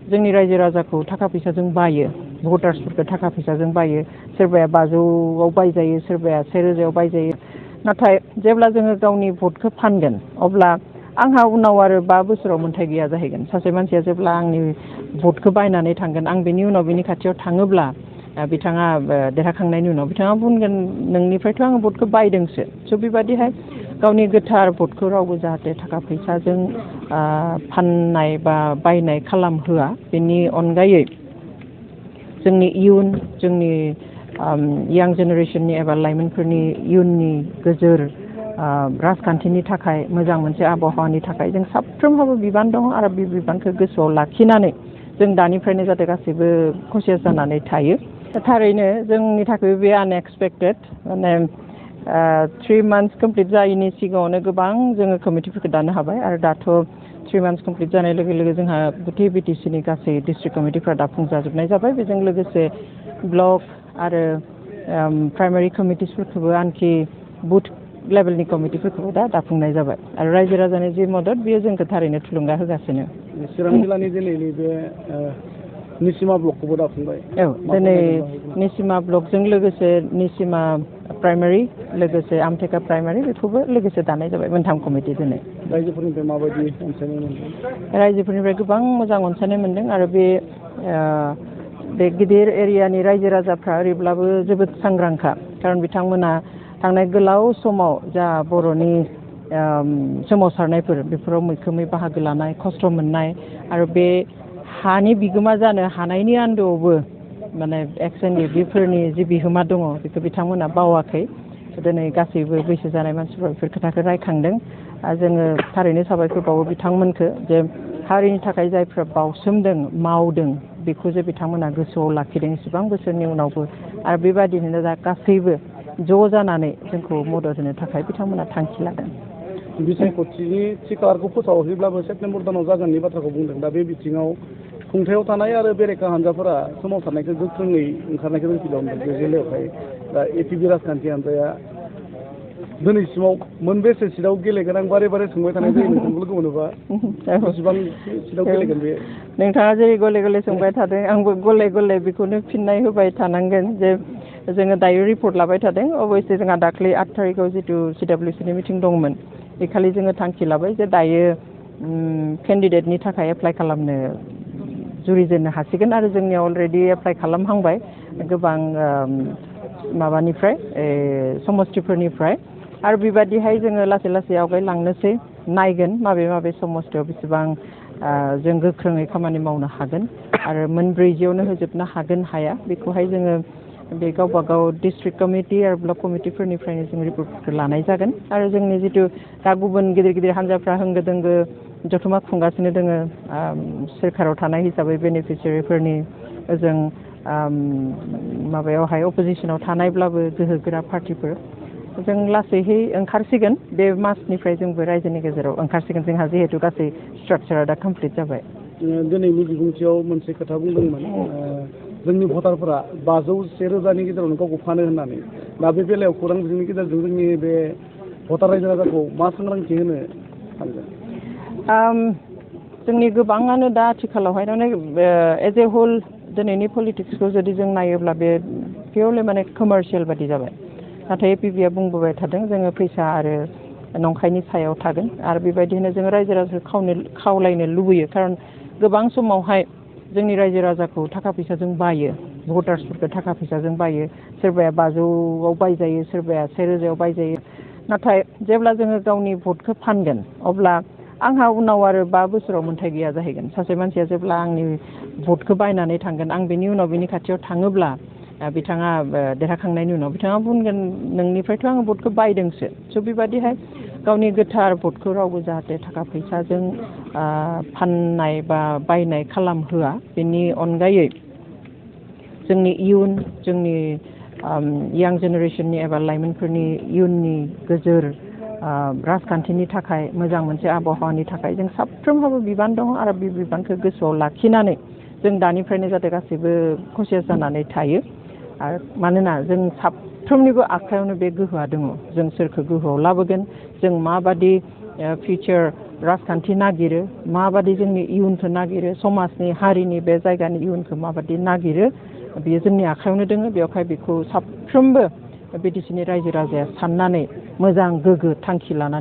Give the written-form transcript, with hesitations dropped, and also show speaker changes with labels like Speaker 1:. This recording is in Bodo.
Speaker 1: जोंनि रायजो राजाखौ थाखा फैसाजों बायो, भटार्सफोरखौ थाखा फैसाजों बायो, सोरबाया 500आव बायजायो, सोरबाया 1000आव बायजायो। नाथाय जेब्ला जोङो गावनि भटखौ फानगोन अब्ला आंहा उनाव आरो 5 बोसोराव मोन्थाय गैया जाहैगोन। सासे मानसिया जेब्ला आंनि भटखौ बायनानै थांगोन, आं बेनि उनाव बिनि खाथियाव थाङोब्ला बिथाङा देरहाखांनायनि उनाव बिथाङा बुंगोन नोंनिफ्रायथ' आङो भटखौ बायदोंसो। स' बेबादिहाय गावनि गोथार भटखौ रावबो जाहाथे थाखा फैसाजों फाननाय बा बायनाय खालामहोआ। बेनि अनगायै जोंनि इयुन, जोंनि यां जेनेरेसननि एबा लाइमोनफोरनि इयुननि गोजोर राजखान्थिनि थाखाय, मोजां मोनसे आबहावानि थाखाय जों साफ्रोमहाबो बिबान दङ आरो बे बिबानखौ गोसोआव लाखिनानै जों दानिफ्रायनो जाहाथे गासैबो कसियास जानानै थायो। थारैनो जोंनि थाखाय बे आनएक्सपेक्टेड, माने 3 मान्थ्स कमप्लिट जायैनि सिगाङावनो गोबां जोङो कमिटिफोरखौ दानो हाबाय आरो दाथ' 3 मान्थ्स कमप्लिट जानाय लोगो लोगो जोंहा गुथै बिटिसिनि गासै डिस्ट्रिक्ट कमिटिफ्रा दाफुंजाजोबनाय जाबाय। बेजों लोगोसे ब्लक आरो प्राइमारि कमिटिसफोरखौबो आनखि बुथ लेभेलनि कमिटिफोरखौबो दा दाफुंनाय जाबाय आरो रायजो राजानि जि मदद बेयो जोंखौ थारैनो थुलुंगा होगासिनो।
Speaker 2: चिरां जिल्लानि दिनैनि बे निसिमा ब्लकखौबो दाफुंबाय।
Speaker 1: औ, दिनै निसिमा ब्लकजों लोगोसे निसिमा प्राइमारि, लोगोसे आमथेखा प्राइमारि बेखौबो लोगोसे दानाय जाबाय। मोनथाम कमिटि दिनै।
Speaker 2: रायजोफोरनिफ्राय माबायदि अनसायनाय मोनदों?
Speaker 1: रायजोफोरनिफ्राय गोबां मोजां अनसायनाय मोनदों आरो बे गिदिर एरियानि रायजो राजाफ्रा ओरैब्लाबो जोबोद सांग्रांखा। खारन बिथांमोना थांनाय गोलाव समाव जा बर'नि सोमावसारनायफोर बेफोराव मैखोमै बाहागो लानाय, खस्थ' मोननाय आरो बे हानि बिगोमा जानो हानायनि आन्दोआवबो माने एक्सएनडि बेफोरनि जि बिहोमा दङ बेखौ बिथांमोना बावाखै। दिनै गासैबो बैसो जानाय मानसिफ्रा बेफोर खोथाखौ रायखांदों। जोङो थारैनो साबायखर बावो बिथांमोनखो जे हारिनि थाखाय जायफ्रा बावसोमदों, मावदों, बेखौ जे बिथांमोना गोसोआव लाखिदों इसेबां बोसोरनि उनावबो। आरो बेबादिनो दा गासैबो ज' जानानै जोंखौ मदद होनो थाखाय बिथांमोना थांखि लादों।
Speaker 2: बिसायख'थिनि थि खालारखौ फोसावाखैब्लाबो सेप्तेम्बर दानाव जागोननि बाथ्राखौ बुंदों। दा बे बिथिङाव खुंथायाव थानाय आरो बेरेखा हान्जाफोरा सोमावसारनायखौ गोख्रोङै ओंखारनायखौ जों फिलाव मोनदों। बे जिल्लायावहाय दा एपिबि राजखान्थि हान्जाया दिनैसिमाव मोनबेसे सिटआव गेलेगोन? आं बारे बारे सोंबाय थानाय जायो नोंथांखौ लोगो मोनोबा। बेसेबां सिटआव गेलेगोन बे?
Speaker 1: नोंथाङा जेरै गले गले सोंबाय थादों, आंबो गले गले बेखौनो फिननाय होबाय थानांगोन जे जोङो दायो रिपर्ट लाबाय थादों। अबयसे जोंहा दाख्लै 8 थारिखआव जिथु CWCनि मिटिं दंमोन, बेखालि जोङो थांखि लाबाय जे दायो केन्डिडेटनि थाखाय एप्लाइ खालामनो जुरिजेननो हासिगोन आरो जोंनियाव अलरेडि एप्लाइ खालामहांबाय गोबां माबानिफ्राय समस्थिफोरनिफ्राय। आरो बेबादिहाय जोङो लासै लासै आवगायलांनोसै, नायगोन माबे माबे समस्थियाव बेसेबां जों गोख्रोङै खामानि मावनो हागोन आरो मोनब्रैजियावनो होजोबनो हागोन हाया बेखौहाय जोङो बे गावबा गाव डिस्ट्रिक्ट कमिटि आरो ब्लक कमिटिफोरनिफ्रायनो जों रिपर्टफोरखौ लानाय जागोन। आरो जोंनि जिथु दा गुबुन गिदिर गिदिर हान्जाफ्रा होंगो दोंगो जथुमा खुंगासिनो दोङो सोरखाराव थानाय हिसाबै बेनिफिसियारिफोरनि ओजों माबायावहाय अपोजिसनाव थानायब्लाबो गोहोगोरा पार्टिफोर, जों लासैहै ओंखारसिगोन। बे मासनिफ्राय जोंबो रायजोनि गेजेराव ओंखारसिगोन। जोंहा जिहेतु गासै स्ट्राक्चारा दा कमप्लिट जाबाय।
Speaker 2: दिनैनि बिबुंथियाव मोनसे खोथा बुंदोंमोन, जोंनि भटारफोरा 500-1000नि गेजेरावनो गावखौ फानो होननानै। दा बे बेलायाव खौरां बिजोंनि गेजेरजों जोंनि बे भटार रायजो राजाखौ मा सांग्रांथि होनो सानगोन?
Speaker 1: जोंनि गोबाङानो दा आथिखालावहाय माने एज ए हल दिनैनि पलिटिक्सखौ जुदि जों नायोब्ला बे पियरलि माने कमार्शियेल बादि जाबाय। नाथाय एपिबिआ बुंबोबाय थादों जोङो फैसा आरो नंखायनि सायाव थागोन आरो बेबायदिनो जोङो रायजो राजाखौ खावलायनो लुबैयो। खारन गोबां समावहाय जोंनि रायजो राजाखौ थाखा फैसाजों बायो, भटार्सफोरखौ थाखा फैसाजों बायो, सोरबाया 500आव बायजायो, सोरबाया 1000आव बायजायो। नाथाय जेब्ला जोङो गावनि भटखौ फानगोन अब्ला आंहा उनाव आरो 5 बोसोराव मोन्थाय गैया जाहैगोन। सासे मानसिया जेब्ला आंनि भटखौ बायनानै थांगोन, आं बेनि उनाव बिनि खाथियाव थाङोब्ला बिथाङा देरहाखांनायनि उनाव बिथाङा बुंगोन नोंनिफ्रायथ' आङो भटखौ बायदोंसो। स' बेबादिहाय गावनि गोथार भटखौ रावबो जाहाथे थाखा फैसाजों फाननाय बा बायनाय खालामहोआ। बेनि अनगायै जोंनि इयुन, जोंनि यां जेनेरेसननि एबा लाइमोनफोरनि इयुननि गोजोर राजखान्थिनि थाखाय, मोजां मोनसे आबहावानि थाखाय जों साफ्रोमहाबो बिबान दङ आरो बे बिबानखौ गोसोआव लाखिनानै जों दानिफ्रायनो जाहाथे गासैबो कसियास जानानै थायो। आरो मानोना जों साफ्रोमनिबो आखायावनो बे गोहोआ दङ। जों सोरखौ गोहोआव लाबोगोन, जों माबादि फिउचार राजखान्थि नागिरो, माबादि जोंनि इयुनखौ नागिरो, समाजनि हारिनि बे जायगानि इयुनखौ माबादि नागिरो, बेयो जोंनि आखायावनो दोङो। बेवहाय बेखौ साफ्रोमबो बिटिसिनि रायजो राजाया साननानै मोजां गोग्गो थांखि लानानै